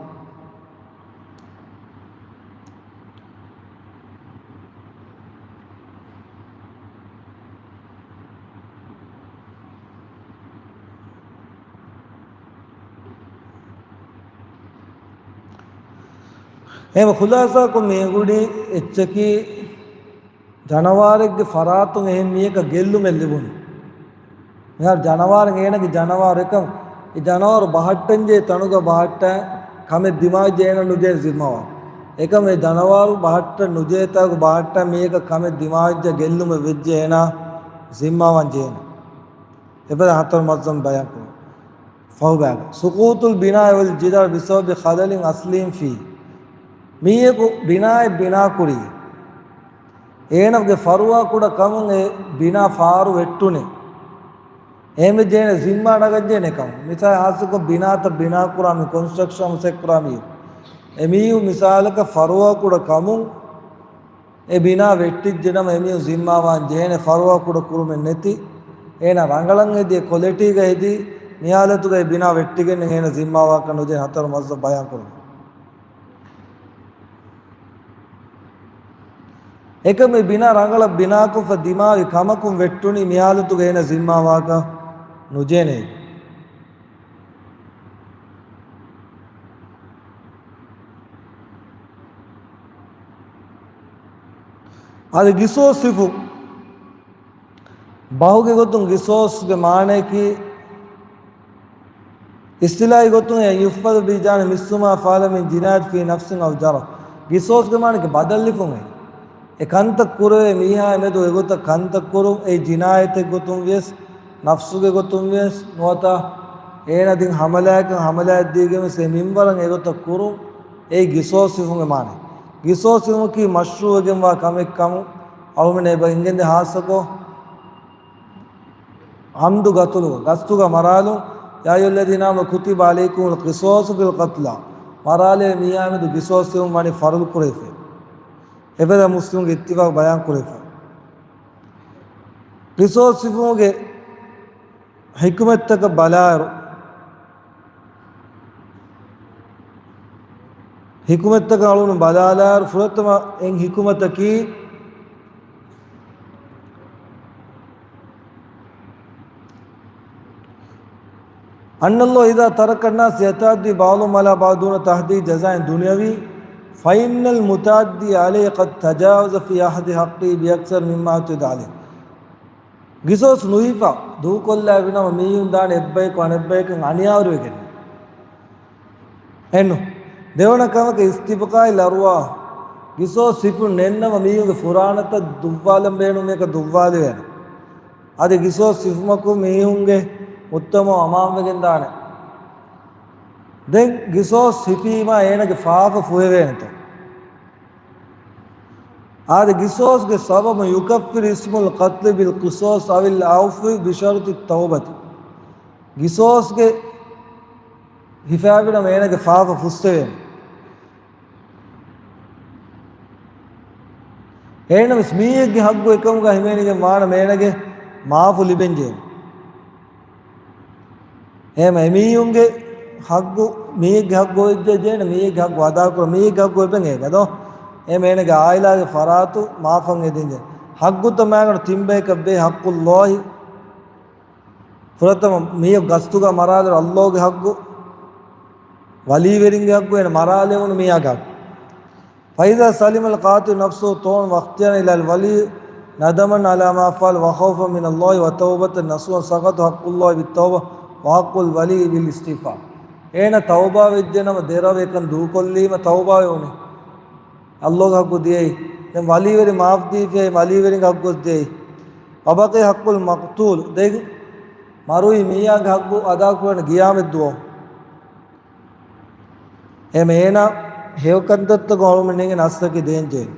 އެހެން ޚުލާސާކޮށް މި އެނގުނީ އެއްޗަކީ، ޖަނަވާރެއްގެ ފަރާތުން އެހެން މީހަކަށް ގެއްލުމެއް ލިބުނު. މިހާރު ޖަނަވާރެއް އޭނަގެ ޖަނަވާރު އެކަމް، އެ ޖަނަވާރު ބަހައްޓަންޖެހޭ ތަނުގަ ބަހައްޓާ ކަމެއް ދިމާވެއްޖެ އޭނަ ނުޖޭ ޒިންމާވާން. އެކަމް އެ ޖަނަވާރު ބަހައްޓަން ނުޖެހޭ ތާކު ބަހައްޓާ މީހަކަށް ކަމެއް ދިމާވެއްޖެ ގެއްލުމެއް ވެއްޖެ އޭނަ ޒިންމާވާން ޖޭނެ. އެފަދަ ހަތަރު މައްޒަމް ބަޔާންކުރުން. ފަހުބާގަ. ސުޤޫޠުލް ބިނާއި ވަލް ޖިދާރު ބިސަބަބި ޚަލަލިން އަޞްލިއްޔިން ފީ. މީހަކު ބިނާއެއް ބިނާކުރީ. އޭނަގެ ފަރުވާ ކުޑަ ކަމުން އެ ބިނާ ފާރު ވެއްޓުނެ. އެހެންވެއްޖެ އޭނަ ޒިންމާ ނަގަންޖެހޭނެ ކަމަށް. މިސާލަށް ހާއްސަކޮށް ބިނާތައް ބިނާކުރާ މި ކޮންސްޓްރަކްޝަން ސެކްޓަރާ މީހުން. އެ މީހުން މިސާލަކަށް ފަރުވާ ކުޑަ ކަމުން އެ ބިނާ ވެއްޓިއްޖެނަމަ އެމީހުން ޒިންމާވާން ޖެހޭނެ ފަރުވާ ކުޑަ ކުރުމެއް ނެތި، އޭނާ ރަނގަޅަށް ހެދި އެ ކޮލެޓީގަ ހެދި މި ހާލަތުގައި ބިނާ ވެއްޓިގެން އޭނާ ޒިންމާވާކަށް ނުޖެހޭ ހަތަރު މައްޒަ ބަޔާން ކުރުން. އެކަމް އެ ބިނާ ރަނގަޅަށް ބިނާކޮށްފަ ދިމާވި ކަމަކުން ވެއްޓުނީ މި ހާލަތުގައި އޭނާ ޒިންމާވާކަށް ނުޖޭނެ. އަދި ގިސޯސް ސިފު. ބަހުގެ ގޮތުން ގިސޯސްގެ މާނަޔަކީ، އިސްތިލާހީ ގޮތުން، އެ ޔުފްޢަލު ބި ޖާނި މިސްލު މާ ފަޢަލަ މިން ޖިނާޔަތިން ފީ ނަފްސިން އަވް ޖަރަޙް. ގިސޯސްގެ މާނަޔަކީ ބަދަލުލިފުން އެ. އެ ކަންތައް ކުރެވޭ މީހާ މެދު އެގޮތަށް ކަންތައް ކުރުން، އެ ޖިނާޔަތެއް ގޮތުން ވިޔަސް، ނަފްސުގެ ގޮތުން ވިޔަސް ނުވަތަ އޭނަ ދިން ހަމަލާއަކަށް ހަމަލާއަށް ދީގެން ވެސް އެ މިންވަރަށް އެގޮތަށް ކުރުން، އެއީ ގިސޯސް ސިފުގެ މާނަ. ގިސޯސް ސިފަކީ މަޝްރޫޢުވެގެންވާ ކަމެއް ކަމުން އަޅުމެން އެބަ އިނގެންދެ ހާއްސަކޮށް، ޢަމްދު ޤަތުލު، ގަސްތުގަ މަރާލުން، يا أيها الذين آمنوا كتب عليكم القصاص في القتلى، މަރާލޭ މީހާމެދު ގިސޯސް ސިފުން ވަނީ ފަރުޟު ކުރެވިފައި. އެފަދަ މުސްލިމުގެ އިއްތިފާޤު ބަޔާން ކުރެވިފަ. ގިސޯސް ސިފުންގެ ޙިކުމަތްތަކަށް ބަލާއިރު، ޙިކުމަތްތަކަށް އަޅުން ބަލާލާއިރު، ފުރަތަމަ އެއް ޙިކުމަތަކީ، أن الله إذا ترك الناس يتعدى بعضهم على بعض دون تحديد جزاء دنيوي، فإن المتعدي عليه قد تجاوز في أخذ حقه بأكثر مما اعتدى عليه. ގިސޯސް ނުހިފާ ދޫކޮށްލާ ވިނަމަ މީހުން ދާނެ އެއްބަޔަކު އަނެއްބަޔަކަށް އަނިޔާވެރިވެގެން. އެއްނު؟ ދެވަނަ ކަމަކަށް އިސްތިބްޤާއި ލަރުވާ ގިސޯސް ސިފުން ނެތްނަމަ މީހުންގެ ފުރާނަތައް ދުއްވާލަން ބޭނުމީކަ ދުއްވާލެވޭނެ. އަދި ގިސޯސް ސިފުމަކު މީހުންގެ މުޖްތަމަޢު އަމާންވެގެން ދާނެ. ދެން ގިސޯސް ހިފީމާ އޭނަގެ ފާފަ ފުހެވޭނެތޯ؟ އާދެ، ގިސޯސްގެ ސަބަބުން يكفر اسم القتل بالقصاص أو العفو بشرط التوبة. ގިސޯސްގެ ހިފާވިނަމަ އޭނަގެ ފާފަ ފުއްސެވޭނެ. އޭނަވެސް މީހެއްގެ ޙައްޤު އެކަމުގަ ހިމެނިގެން ވާނަމަ އޭނަގެ މާފު ލިބެންޖެހޭ. އެހެން އެމީހުންގެ ޙައްޤު، މީހެއްގެ ޙައްޤު އޮވެއްޖެ ޖޭނެ، މީހެއްގެ ޙައްޤު އަދާކުރަން، މީހެއްގެ ޙައްޤު އެބައިން އޭގަ ދޯ؟ އެހެން އޭނަގެ ޢާއިލާގެ ފަރާތު މާފަށް އެދިންޖެ. ޙައްޤުތައް މާގަނޑު ތިން ބަޔަކަށް ބޭ، ޙައްޤުﷲ، ފުރަތަމަ މީހަކު ގަސްތުގަ މަރާލިއިރު ﷲ ގެ ޙައްޤު، ވަލީވެރިންގެ ޙައްޤު، އޭނަ މަރާލެވުނު މީހާގެ ޙައްޤު. فإذا سلم القاتل نفسه طوعا واختيارا إلى الولي ندما على ما فعل وخوفا من الله وتوبة نصوحا سقط حق الله بالتوبة وحق الولي بالاستعفاء. އޭނަ ތައުބާ ވެއްޖެނަމަ، ދެރަވެ އެކަން ދޫކޮށްލީމަ ތައުބާ ވެވުނީ. ﷲ ގެ ޙައްޤު ދިޔައީ. ދެން ވަލީވެރިން މާފް ދީފިޔޭ، ވަލީވެރިންގެ ޙައްޤު ދިޔައީ. وبقي حق المقتول، ދެން މަރުވި މީހާގެ ޙައްޤު އަދާކުރަން ގިޔާމަތްދުވަހު. އެހެން އޭނާ ހެޔޮ ކަންތައްތަކުން އަޅުމެން އިނގޭ ނަފްސަކީ ދޭންޖެހޭ.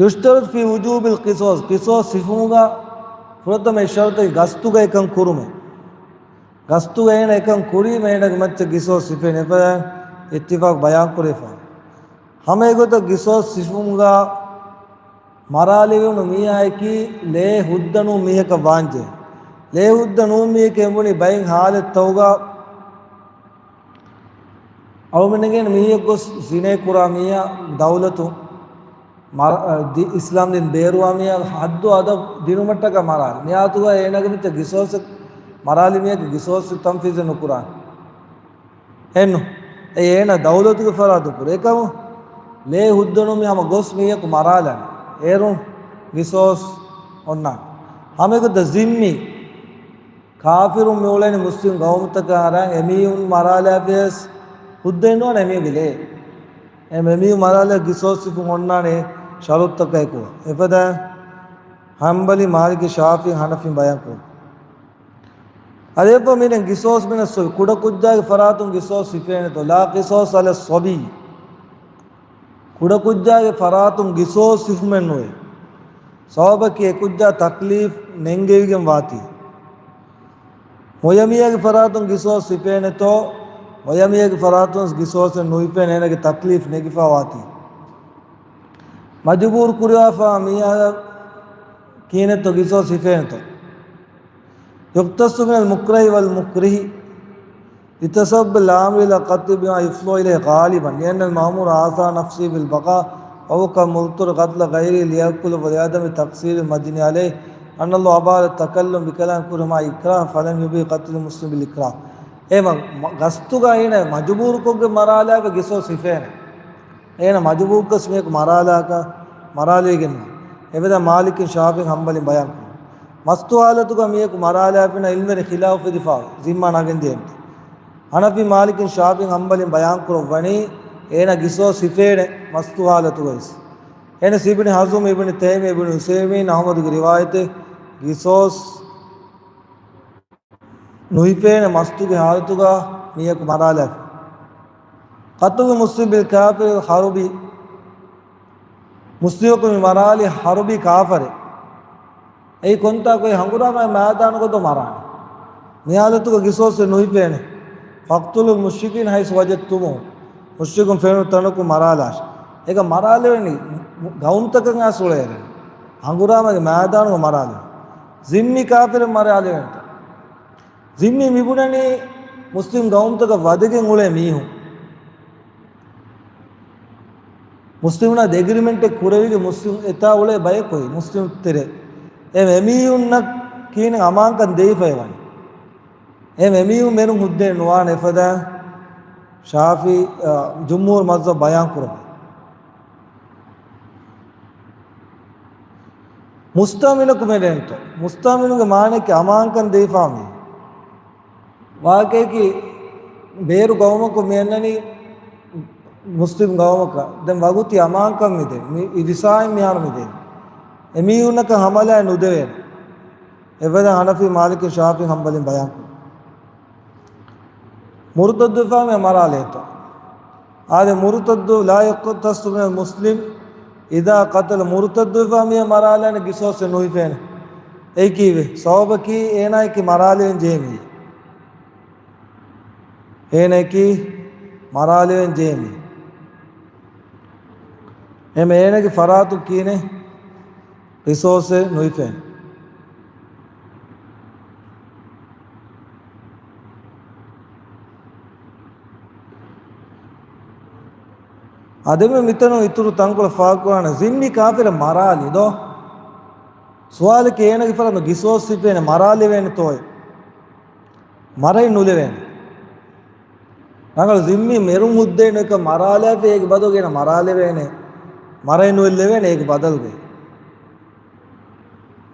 يشترط في وجوب القصاص، ޤިޞާޞް ސިފުމުގަ ފުރަތަމަ ޝަރުޠަކީ ގަސްތުގަ އެކަން ކުރުމެއް. ގަސްތުގަ އޭނަ އެކަން ކުރީމަ އޭނަގެ މައްޗަށް ޤިޞާޞް ސިފޭނެ. އެފަދައިން އިއްތިފާޤު ބަޔާން ކުރެވިފަ. ހަމަ އެގޮތަށް ޤިޞާޞް ސިފުމުގަ މަރާލެވުނު މީހާއަކީ ލޭ ހުއްދަ ނޫން މީހަކަށް ވާންޖެހޭ. ލޭ ހުއްދަ ނޫން މީހަކަށް އެނބުނީ ބައެއް ޙާލަތްތަކުގަ އަޅުމެންގެ މީހަކު ގޮސް ޒިނޭ ކުރާ މީހާ ދައުލަތު މަރ-، އަ، ދި-، އިސްލާމް ދީން ބޭރުވާ މީހާ ޙައްދު އަދަބު ދިނުމަށްޓަކާ މަރާލި. މިއާތުގަ އޭނަގެ މިތަ ގިސޯސް މަރާލި މީހަކު ގިސޯސް ތަންފީޒެއް ނުކުރާނެ. އެއްނު. އެ އޭނަ ދައުލަތުގެ ފަރާތު ކުރޭ ކަމު. ލޭ ހުއްދަނު މި ހަމަ ގޮސް މީހަކު މަރާލަން. އޭރުން ގިސޯސް އޮންނާނެ. ހަމައެގޮތަށް ޒިންމީ ކާފިރުން މިއުޅެނީ މުސްލިމް ގައުމުތަކަށް އަރާން އެމީހުން މަރާލާފިޔަސް ހުއްދައެއް ނުވާނެ އެމީހުންގެ ލޭ. އެ އެމީހުން މަރާލާ ގިސޯސް ސިފުން އޮންނާނެ ޝަރުތުތަކާއެކު. އެފަދަ ހަންބަލީ މާލިކީ ޝާފިޢީ ހަނަފީ ބަޔާންކުރުން. އަދި އެއްވަ މިނެން ގިސޯސް މިނަސް ކުޑަކުއްޖާގެ ފަރާތުން ގިސޯސް ސިފޭނެތޯ؟ ލާ ޤިޞާޞަ ޢަލައް ޞަބިއްޔި. ކުޑަކުއްޖާގެ ފަރާތުން ގިސޯސް ސިފުމެއް ނުވޭ. ސަބަބަކީ އެކުއްޖާ ތަކްލީފް ނެންގެވިގެން ވާތީ. މޮޔަމިޔާގެ ފަރާތުން ގިސޯސް ސިފޭނެތޯ؟ މޮޔަމިޔާގެ ފަރާތުން ގިސޯސް ނުހިފޭނެ އޭނަގެ ތަކްލީފް ނެގިފާ ވާތީ. މަޖުބޫރު ކުރިވާފާ މީހާ ކީނެތޯ ގިސޯސް ހިފޭނެތޯ؟ يقتص من المكره والمكره لتسبب الآمر إلى القتل بما يفضي إليه غالبا، لأن المأمور آثر نفسه بالبقاء، وهو كالمضطر قتل غيره ليأكل، ولعدم تقصير المجني عليه، أن الله أباح التكلم بكلام كره مع إكراه، فلم يبح قتل المسلم بالإكراه. އެ މަ-، މަ-، ގަސްތުގަ އޭނަ މަޖުބޫރުކޮށްގެން މަރާލާފަ ގިސޯސް ހިފޭނެ. އޭނަ މަޖުބޫރުކޮށް މީހަކު މަރާލާކަށް މަރާލެވިގެން ނުވާ. އެފަދަ މާލިކީން ޝާފިޢީން ހަންބަލީން ބަޔާން ކުރުން. މަސްތު ޙާލަތުގަ މީހަކު މަރާލާފިނަ ޢިލްމުވެރިން ޚިލާފު ވެދިފާވޭ، ޒިންމާ ނަގެން ދޭންތަ؟ ހަނަފީ މާލިކީން ޝާފިޢީން ހަންބަލީން ބަޔާން ކުރައްވަނީ އޭނަ ގިސޯސް ހިފޭނެ މަސްތު ޙާލަތުގަވެސް. އެހެނަސް އިބްނި ޙަޒުމް، އިބްނި ތައިމިއްޔާ، އިބްނި ޢުސައިމީން، އަޙްމަދުގެ ރިވާޔަތެއް ގިސޯސް ނުހިފޭނެ މަސްތުގެ ޙާލަތުގަ މީހަކު މަރާލާފި. قتل المسلم بالكافر الحربي، މުސްލިމަކު މި މަރާލި ޙަރުބީ ކާފަރެއް. އެއީ ކޮންތާކު އެ ހަނގުރާމައި މައިދާނުގަދޯ މަރާނެ. މި ޙާލަތުގަ ގިސޯސް ނުހިފޭނެ. فاقتلوا المشركين حيث وجدتموهم، މުޝްރިކުން ފެނުނު ތަނަކު މަރާލާށި. އޭގަ މަރާލެވެނީ ގައުމުތަކަށް އައިސް އުޅޭއިރު. ހަނގުރާމަގެ މައިދާނުގަ މަރާލެވެނީ. ޒިންމީ ކާފިރެއް މަރާލެވެންތަ؟ ޒިންމީ މިބުނަނީ މުސްލިމް ގައުމުތަކަށް ވަދެގެން އުޅޭ މީހުން. މުސްލިމުންނާ އެގްރިމެންޓެއް ކުރެވިގެން މުސްލިމް އެތާ އުޅޭ ބަޔަކު އޮތް މުސްލިމް ތެރޭ. އެ އެމީހުންނަށް ކީނެ އަމާންކަން ދެވިފައި ވަނީ. އެ އެމީހުން މެނުން ހުއްދައެއް ނުވާނެ އެފަދަ ޝާފި، އަ، ޖުމްހޫރު މަޒްހަބް ބަޔާން ކުރަމު. މުސްތައުމިނަކު މެނެންތޯ؟ މުސްތައުމިނުގެ މާނައަކީ އަމާންކަން ދީފާ މީ. ވާގިއަކީ ބޭރު ގައުމަކު މި އަންނަނީ މުސްލިމް ގައުމަކަށް. ދެން ވަގުތީ އަމާންކަން މިދޭ. މި އިރިސާއިން މިހާރު މިދޭ. އެމީހުންނަކަށް ހަމަލާއެއް ނުދެވޭނެ. އެފަދަ ހަނަފީ މާލިކީ ޝާފިޢީ ހަންބަލީން ބަޔާންކުރި. މުރުތައްދުވެފާ މި މަރާލޭތޯ؟ އާދެ، މުރުތައްދު لا يقتص من المسلم إذا قتل، މުރުތައްދުވެފާ މި މަރާލާނެ ގިސޯސް ނުހިފޭނެ. އެއީ ކީއްވެ؟ ސަބަބަކީ އޭނާއަކީ މަރާލެވެން ޖެހޭ މީ. އޭނައަކީ މަރާލެވެން ޖެހޭ މީ. އެމެ އޭނަގެ ފަރާތު ކީނެ ގިސޯސް ނުހިފޭނެ. އަދި މި މިތަނުން އިތުރު ތަންކޮޅެއް ފާހަގަކުރާނެ. ޒިންމީ ކާފިރެއް މަރާލި ދޯ؟ ސުވާލަކީ އޭނަގެ ފަރާތު ގިސޯސް ހިފޭނެ މަރާލެވޭނެތޯއޭ؟ މަރައެއް ނުލެވޭނެ. ރަނގަޅު ޒިންމީ މެރުން ހުއްދައެއް ނުވެ މަރާލާފި އޭގެ ބަދަލުގައި އޭނަ މަރާލެވޭނެ. މަރައެއް ނުވެ ލެވޭނެ އޭގެ ބަދަލުގައި.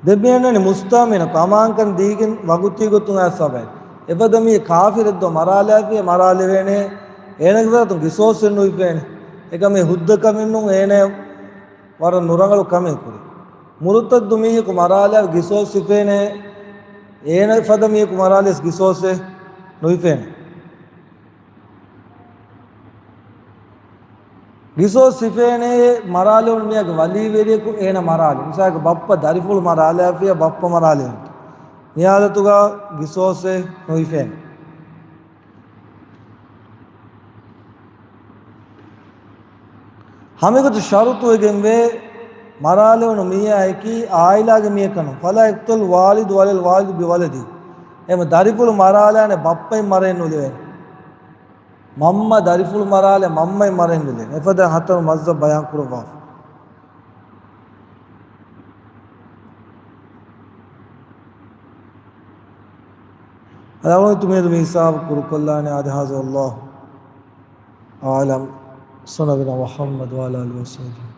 ދެން މި އަންނަނީ މުސްތައުމިނަކު އަމާންކަން ދީގެން ވަގުތީ ގޮތުން އައިސް ސަބަބެއް. އެފަދަ މީ ކާފިރެއްދޯ މަރާލާފި މަރާލެވޭނެ. އޭނަގެ ފަރާތުން ގިސޯސް ނުހިފޭނެ. އެކަމެއް ހުއްދަ ކަމެއް ނޫން އޭނަ ވަރަށް ނުރަނގަޅު ކަމެއް ކުރި. މުރުތައްދު މީހަކު މަރާލާ ގިސޯސް ހިފޭނެ، އޭނަ ފަދަ މީހަކު މަރާލިޔަސް ގިސޯސް ނުހިފޭނެ. ގިސޯސް ހިފޭނެ މަރާލެވުނު މީހާގެ ވަލީވެރިޔަކު އޭނަ މަރާލި. މިސާލަކަށް ބައްޕަ ދަރިފުޅު މަރާލާފިޔާ ބައްޕަ މަރާލެވުނު. މި ހާލަތުގަ ގިސޯސް ނުހިފޭނެ. ހަމައެގޮތަށް ޝަރުތުވެގެންވޭ މަރާލެވުނު މީހާއަކީ އާއިލާގެ މީހަކަށް ނޫން. ފަލާ ޔުޤްތަލު ވާލިދު ވަލަލް ވާލިދު ބިވަލަދި. އެހެން ދަރިފުޅު މަރާލާނެ ބައްޕައިން މަރައެއް ނުލެވޭނެ. މަންމަ ދަރިފުޅު މަރާލެ މަންމައިން މަރައެއް ނުލެވޭނެ. އެފަދަ ހަތަރު މައްޒަ ބަޔާން ކުރައްވާފަ. އަދި އަޅުގަނޑު މިއަދު މި ހިސާބު ކުރުކޮށްލާނެ. އާދެ، ހާޒާ ވައްލާހު އަޢުލަމް. ސައްލައްލާހު ޢަލާ ނަބިއްޔިނާ މުޙައްމަދު ވަޢަލާ އާލިހި ވަޞަޙްބިހި.